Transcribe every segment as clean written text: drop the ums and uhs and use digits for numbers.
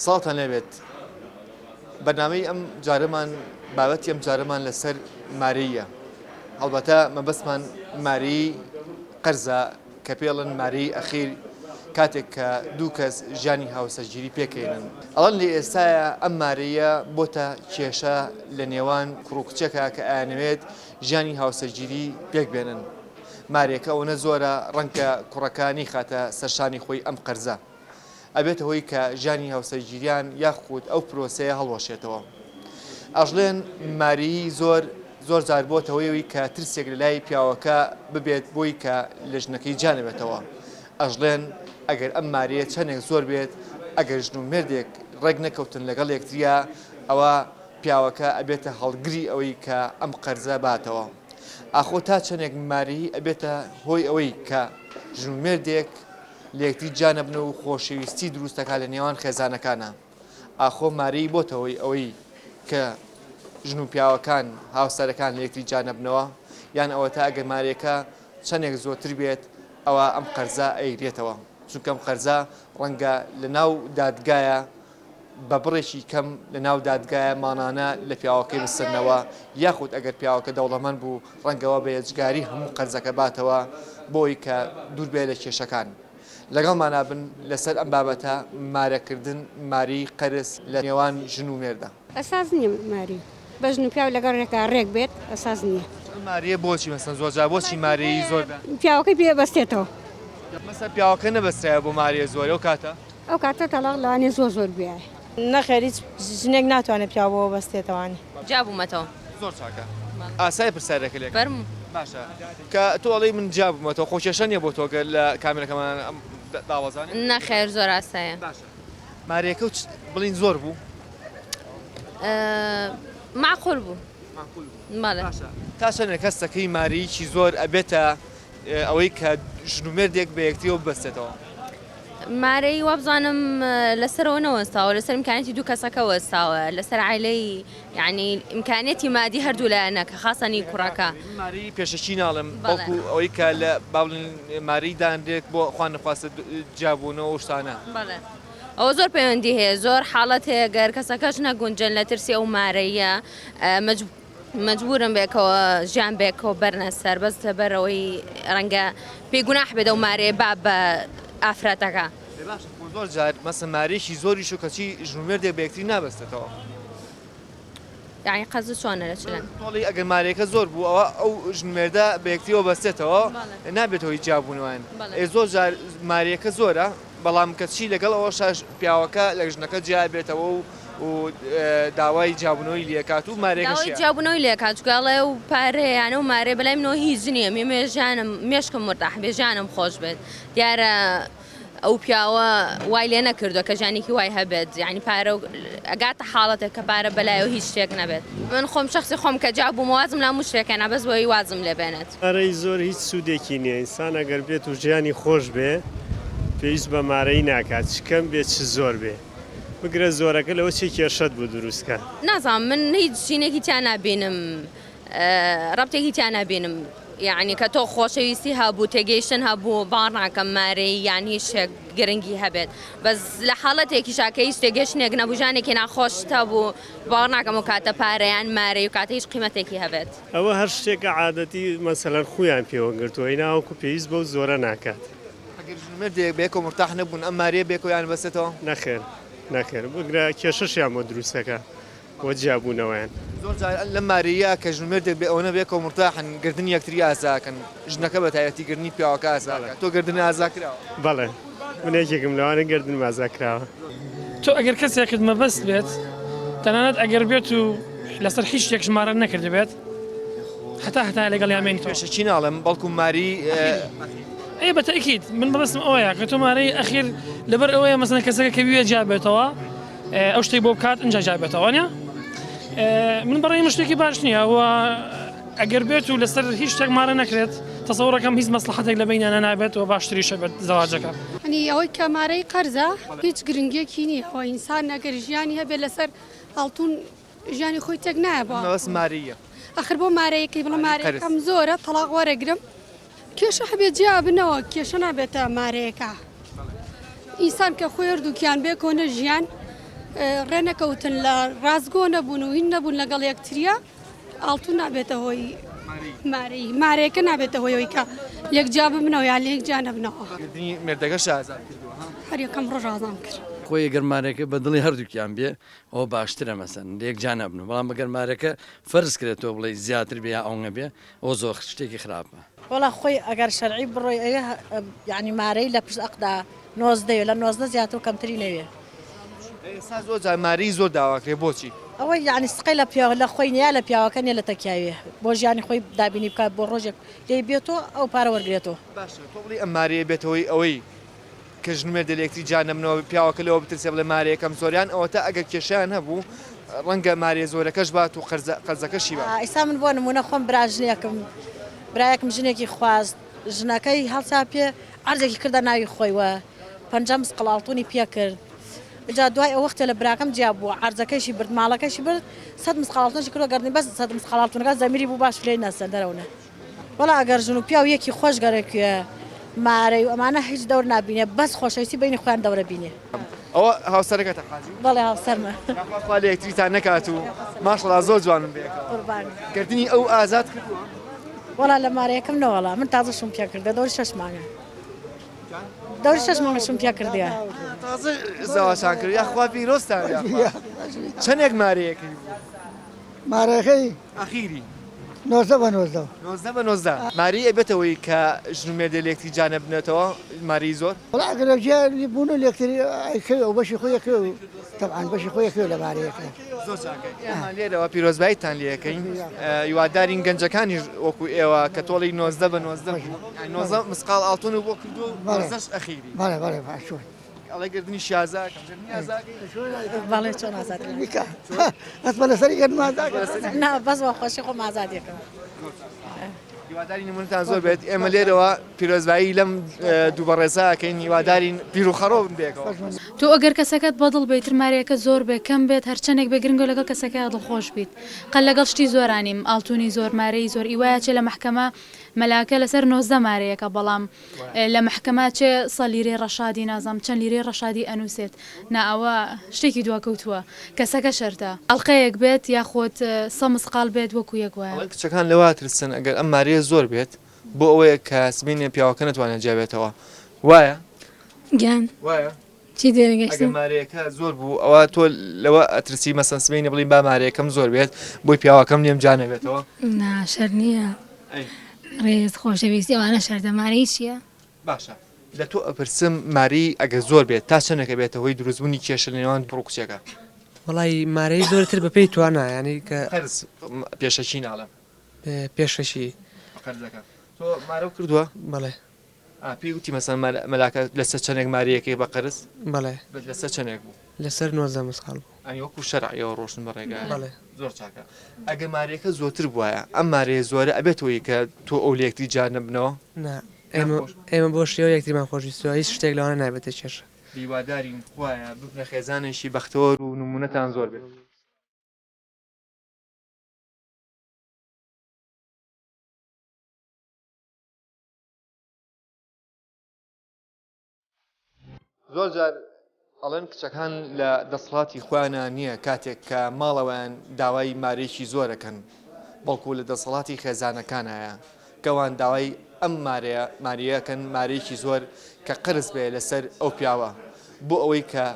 سڵاوتان لێبێت بەرنامەی ئەم جارەمان بابەتی ئەم جارەمان لەسەر مارەییە هەڵبەتە مەبەستمان مارەیی قەرزە کە پێڵن مارەیی ئەخیر کاتێک کە دوو کەس ژیانی هاوسەرگیری پێکەینن ئەڵەن لە ئێستایا ئەم مارەییە بۆتە کێشە لە نێوان کوڕ و کچێکا کە ئەیانەوێت ژیانی هاوسەرگیری پێک بێنن مارێکە ئەوەنە زۆرە ڕەنگە کوڕەکە نەیخاتە سەر شانی خۆی ئەم قەرزە ئەبێتە هۆی کە ژیانی هاوسەرگیریان یاخود ئەو پرۆسەیە هەڵوەشێتەوە. ئەشڵێن ماریی زۆر زۆر جار بۆتە هۆی ئەوی کە ترسێک لە لای پیاوەکە ببێت بۆی کە لە ژنەکەی جیا نەبێتەوە. ئەشڵێن ئەگەر ئەم مارییە چەندێک زۆر بێت ئەگەر ژن و مێردێک ڕێک نەکەوتن لەگەڵ یەکتریا ئەوا پیاوەکە ئەبێتە هەڵگری ئەوەی کە ئەم قەرزە باتەوە. ئاخۆ تا چەندێک ماریی ئەبێتە هۆی ئەوەی کە ژن و مێردێک لەیەکتری جیا نەبن و خۆشەویستی دروست دەکات لە نێوان خێزانەکانا. ئاخۆ مارەیی بۆتە هۆی ئەوەی کە ژن و پیاوەکان، هاوسەرەکان لەیەکتری جیا نەبنەوە؟ یان ئەوەتا ئەگەر مارەیەکە چەندێک زۆرتر بێت ئەوا ئەم قەرزە ئەیگرێتەوە؟ چونکە ئەم قەرزە ڕەنگە لە ناو دادگایە بە بڕێکی کەم لە ناو دادگایە مانانە لە پیاوەکەی بسەننەوە، یاخود ئەگەر پیاوەکە دەوڵەمەند بوو ڕەنگەوە بە یەجگاری هەموو قەرزەکە باتەوە بۆی کە دوور بێ لە کێشەکان. لەگەڵمانا بن لەسەر ئەم بابەتە مارەکردن ماری قەرز لە نێوان ژن و مێردە. ئەساس نیە ماری بە ژن و پیاو لەگەڵ رێکا رێک بێت ئەساس نیە. ئەم ماریە بۆچی مەسەن زۆر جار بۆچی ماری زۆر بە. پیاوەکەی پێ ئەبەستێتەوە. مەسەن پیاوەکە نەبەسترایە بۆ ماریە زۆر ئەو کاتە. ئەو کاتە تەڵاق لەوانەیە زۆر زۆر بویایە. نەخێر هیچ ژنێک ناتوانێت پیاو بۆ بەستێتەوانی. جیا بوومەتەوە. زۆر چاکە ئاسایە پرسیارەکە لێکەم. فەرموو. باشە کە تۆ ئەڵێی من جیا بوومەتەوە خۆ کێشە نیە بۆ تۆ گەر لە کامێرەکەمان داوەزانی؟ نەخێر زۆر ئاسایە. باشە مارەیەکە و بڵین زۆر بوو؟ مەعقول بوو. مەعقول بوو. بەڵێ. باشە تا چەندێک هەست دەکەی مارەیەکی زۆر ئەبێتە ئەوەی کە ژن و مێردێک بە یەکتریەوە ببەستێتەوە؟ مارەیی وابزانم لەسەرەوە نەوەستاوە لەسەر ئیمکانیەتی دوو کەسەکە وەستاوە لەسەر عایلەی یعنی ئیمکانیەتی مادی هەردوو لایەنە کە خاسەنی کوڕەکە. من مارەیی پێشەکی ناڵێم بەڵکو ئەوەی کە لە با بڵێین مارەیی دانرێت بۆ خوا نەخواستە جیابوونەوە ئەو شتانە. بەڵێ ئەوە زۆر پەیوەندی هەیە زۆر حاڵەت هەیە گەر کەسەکەش نەگونجێن لە ترسی ئەو مارەییە مەجبور مەجبورن بێکەوە ژیان بێکەوە بەرنە سەر بەس لەبەر ئەوەی ڕەنگە پێی گوناح بێت ئەو مارەیە با بە ئافرەتەکە. ئێ باشە خۆ زۆر جار مەسەن مارەیەکی زۆریش و کەچی ژن و مێردێک بە یەکتری نابەستێتەوە. یانی قەزت چۆنە لە چلەن؟ تۆ ئەڵێی ئەگەر مارەیەکە زۆر بوو ئەوە ئەو ژن و مێردە بە یەکتریەوە بەستێتەوە نابێتە هۆی جیابوونەوەیان. ئێ زۆر جار مارەیەکە زۆرە بەڵام کەچی لەگەڵ ئەوەشا پیاوەکە لە ژنەکە جیا بێتەوە و و داوای جیابوونەوەی لێکات و مارەکەشی داوای جیابوونەوەی لێکات چونکە ئەڵێ ئەو پارەیە یان ئەو مارەیە بەلای منەوە هیچ نییە مێ ژیانم مێشکم مورتاح بێ ژیانم خۆش بێت دیارە ئەو پیاوە وای لێ نەکردووە کە ژیانێکی وای هەبێت یعنی پارە و ئەگاتە حاڵەتێک کە پارە بەلایەوە هیچ شتێک نەبێت من خۆم شخصی خۆم کە جیا بووم وازم لە هەموو شتێک هێنا بەس بۆی وازم لێ بێنێت. پارەی زۆر هیچ سوودێکی نییە ئینسان ئەگەر بێت و ژیانی خۆش بێ پێویست بە مارەیی ناکات چ کەم بێ چ زۆر بێ. بگرە زۆرەکە لەوە چی کێشەت بۆ دروست کات. نازانم من هیچ شینێکی تیا نابینم ڕەبتێکی تیا نابینم یعنی کە تۆ خۆشەویستی هەبوو تێگەیشتن هەبوو باوەڕ ناکەم مارەی یان هیچ شتێک گرنگی هەبێت بەس لە حاڵەتێکیشا کە هیچ تێگەشتنێک نەبوو ژانێکی ناخۆشت هەبوو باوەڕ ناکەم ئەو کاتە پارە یان مارەی و کاتە هیچ قیمەتێکی هەبێت. ئەوە هەر شتێکە عادەتی مەسەلەن خوویان پێوە گرتووە ئینا وەکو پێویست بەو زۆرە ناکات. ئەگەر ژن و مێردێک بەیەکەوە مورتاح نەبوون ئەم مارەیە بەیەکەوەیان بەستێتەوە؟ نەخێر نەخێر بگرە کێشەشیان بۆ دروست دەکا بۆ جیابوونەوەیان. زۆر جار لەم مارەیە کە ژن و مێردێک بێ ئەوەنە بەیەکەوە مورتاحن گەردنی یەکتری ئازا ئەکەن ژنەکە بە تایبەتی گەردنی پیاوەکە ئازا ئەکات تۆ گەردنت ئازا کراوە؟ بەڵێ من یەکێکم لەوانە گەردنم ئازا کراوە. تۆ ئەگەر کەسێکت مەبەست بێت تەنانەت ئەگەر بێت و لەسەر هیچ شتێک ژمارەت نەکردبێت هەتا هەتایە لەگەڵیان مێنیتەوە. پێشەکی ناڵێم بەڵکو ماری. ئەی بە تەئکید من مەبەستم ئەوەیە کە تۆ مارەی ئەخیر لەبەر ئەوەیە مەسەلەن کەسەکە کە بیوێ جیا بێتەوە ئەو شتەی بۆ بکات ئینجا جیا بێتەوە وانیە؟ من بەڕای من شتێکی باش نییە و ئەگەر بێت و لەسەر هیچ شتێک مارە نەکرێت تەسەوڕەکەم هیچ مەسڵەحەتێک لە بەینیانە نابێت و باشتریشە بێت زەواجەکە. یانی ئەوەی کە مارەی قەرزە هیچ گرنگیەکی نییە ئەوە ئینسان ئەگەر ژیانی هەبێت لەسەر ئاڵتون ژیانی خۆی تێک نایە بۆ مەبەست مارەییە. ئەخر بۆ مارەیەکەی بڵێ مارەیەکەم زۆرە تەڵاق وەرەگرم کێشە هەبێ جیا بنەوە کێشە نابێتە مارەیەکە ئینسان کە خۆی هەردووکیان بێکۆ نەژیان. ڕێ نەکەوتن لە ڕاستگۆ نەبوون و هین نەبوون لەگەڵ یەکتریە ئاڵتون نابێتە هۆی مارەی مارەیەکە نابێتە هۆی ئەوەی کە لێک جیا ببنەوە یا لێک جیا نەبنەوە. گردنی مێردەکەش ئازاد کردووە ها؟ هەر یەکەم ڕۆژ ئازام کرد. خۆی گەر مارەکە بە دڵی هەردووکیان بێ ئەوە باشترە مەسەن لێک جیا نەبن بەڵام بەگەر مارەکە فەرز کرێت تۆ بڵێی زیاتر بێ یا ئەونە بێ ئەوە زۆر شتێکی خراپە. وەڵا خۆی ئەگەر شەرعی بڕۆی ئەوێ یانی مارەی لە پشت ئەقدا نۆزدەیە لە 19 زیاتر و کەمتری نەوێ. ئێستا زۆر جار مارەی زۆر داواکرێ بۆچی؟ ئەوەی یانی سقەی لە پیاو لە خۆی نیە لە پیاوەکە نیە لە تەکیاوێ بۆ ژیانی خۆی دابینی بکات بۆ ڕۆژێک لێی بێتۆ ئەو پارە وەرگرێتۆ. باشە تۆ بڵێی ئەم مارەیە بێتە هۆی ئەوەی کە ژن و مێردە لە یەکتری جیا نەبنەوە پیاوەکە لەوە بترسێ بڵێ مارەیەکەم زۆر یان ئەوەتا ئەگەر کێشەیان هەبوو ڕەنگە مارەیە زۆرەکەش بات و قەرزە قەرزەکەشی بات. ئیستا من بۆ نمونە خۆم براژنێکم برایەکم ژنێکی خواست ژنەکەی هەڵسا پێ عەرزێکی کردە ناوی خۆی وە 50 مسقڵ ئاڵتونی پێ کرد جا دوای ئەو وەختێ لە براکەم جیا بوو عەرزەکەیشی برد ماڵەکەشی برد سەد مسقاڵ ئاڵتونیشی کردوە گەردنی بەس سەد مسقاڵ ئاڵتونەکە زەمیری بوو باش لێی نەسەندەرەونە. وەڵا ئەگەر ژن و پیاو یەکی خۆش گەرەکوێ مارەی و ئەمانە هیچ دەور نابینێ بەس خۆشەویستی بەینی خۆیان دەورە بینێ. ئەوە هاوسەرەکەتە حاجی؟ بەڵێ هاوسەرمە. یاخوا خوا لە یەکتریتان نەکات و ماشەڵا زۆر جوانن بەیەکەوە. قوربانی. گەردنی ئەو ئازاد کردووە؟ وەڵا لە مارەیەکەم نەوەڵا من تازە شوم پێ کردە دەوری شەش مانگە. دەوری شەش مانگە شوم پێ کردیە. تازە زەواجتان کرد یاخوا پیرۆزتان یاخوا. چەندێک مارەیەکەی بوو؟ مارەکەی ئەخیری. 19 بە 19. 19 بە 19. ماری ئەبێتە وەی کە ژن و مێردێ لێکتری جا نەبنێتەوە ماری زۆر؟ وەڵا ئەگەر جیا بوون و لێکتری ئەیکەوێ و بەشی خۆی ئەکەوێ و تەبعەن بەشی خۆی ئەکەوێ لە مارەیەکە. زۆر چاکە ئێمە لێرەوە پیرۆزباییتان لێ ئەکەین هیوادارین گەنجەکانیش وەکو ئێوە کە تۆڵی 19 بە 19 بوو یانی 19 مسقاڵ ئاڵتون و بۆ کردووە و 19 ئەخیری. بەڵێ بەڵێ باشوە. ئەڵێ گردنی شازا کەم گردنی ئازاکەی بەڵێ چۆن ئازاد بیکە هەست بە لەسەری گردن ئازاکە نا بەس بە خۆشی خۆم ئازاد یەکەم هیواداری نمونەتان زۆر بێت ئێمە لێرەوە پیرۆزبایی لەم دوو بەڕێزە ئەکەین هیوادارین پیر و خەڕۆ بن بێکەوە. تۆ ئەگەر کەسەکەت بەدڵ بێ ئیتر مارەیەکە زۆر بێ کەم بێت هەرچەنێک بێ گرنگە لەگەڵ کەسەکەیا دڵخۆش بیت قەت لەگەڵ شتی زۆرا نیم ئاڵتونی زۆر مارەی زۆر ئی وایە چێ لە مەحکەمە مەلاکە لەسەر 19 مارەیەکە بەڵام لە مەحکەمە چێ سە لیرەی ڕەشادی نازانم چەند لیرەی ڕەشادی ئەنوسێت نا ئەوە شتێکی دواکەوتووە کەسەکە شەرتە ئەڵقەیەک بێت یاخود سە مسقاڵ بێت وەکو یەک وایە. ئەڵێن کچەکان لەوە ئەترسن ئەگەر ئەم مارەیە زۆر بێت بۆ ئەوەیە کە سبەینێ پیاوەکە نەتوانێت جیا بێتەوە وایە؟ گیان وایە؟ چی تێنەگەشتم؟ ئەگەر مارەیەکە زۆر بوو ئەوە تۆ لەوە ئەترسی مەسەن سبەینێ بڵێی با مارەیەکەم زۆر بێت بۆی پیاوەکەم لێم جیا نەبێتەوە؟ نا شەرت نییە. ئەی. ڕێز خۆشەویستی ئەوانە شەرتە مارەیی چییە؟ باشە لە تۆ ئەپرسم مارەیی ئەگەر زۆر بێت تا چەندێک ئەبێتە هۆی دروستبوونی کێشە لە نێوان کوڕ و کچێکا؟ وەڵای مارەیی زۆرتر بەپێی توانا یانی کە. قەرز پێشەکی ناڵێم. پێشەکی. قەرزەکە تۆ مارەو کردووە؟ بەڵێ. ئا پێی وتی مەسەلەن مەلاکە لەسەر چەنێک مارەیەکەی بە قەرز؟ بەڵێ. لەسەر چەنێک بوو؟ لەسەر 19 مسقاڵ بوو. ئەنی وەکو شەرع ئێوە ڕۆشتن بە ڕێگایە؟ بەڵێ. زۆر چاکە. ئەگەر مارەیەکە زۆرتر بوایە ئەم مارەیە زۆرە ئەبێت هۆی کە تۆ ئەو لە یەکتری جیا نەبنەوە؟ نا ئێمە ئێمە بۆ شێوە یەکتریمان خۆشویستوە هیچ شتێک لەوانە نابێتە کێشە. هیوادارین خوایە ببنە خێزانێکی بەختەوەر و نمونەتان زۆر بێت. زۆر جار ئەڵێن کچەکان لە دەسەڵاتی خۆیانە نییە کاتێک کە ماڵەوەیان داوای مارێکی زۆرەکەن بەڵکو لە دەسەڵاتی خێزانەکانایە کەوان داوای ئەم مارەیە ماریەکەن مارێکی زۆر کە قەرز بێ لەسەر ئەو پیاوە بۆ ئەوەی کە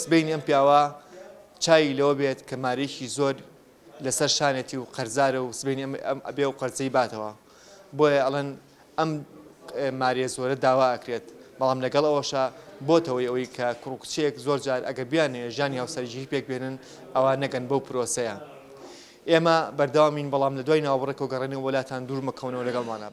سبینی ئەم پیاوە چای لەوە بێت کە مارێکی زۆر لەسەر شانێتی و قەرزارە و سبەینێ ئەم ئەبێ ئەو قەرزەی باتەوە بۆیە ئەڵێن ئەم ماریە زۆرە داوا ئەکرێت بەڵام لەگەڵ ئەوەشا بۆتەوەی ئەوەی کە کوڕ و کچێک زۆر جار ئەگەر بیانەوێ ژیانی هاوسەرگیری پێک بێنن ئەوا نەگەن بەو پرۆسەیە ئێمە بەردەوامین بەڵام لە دوای ناوبڕێکەوە گەڕێنەوە وەلاتان دوور مەکەونەوە لەگەڵمانە بن.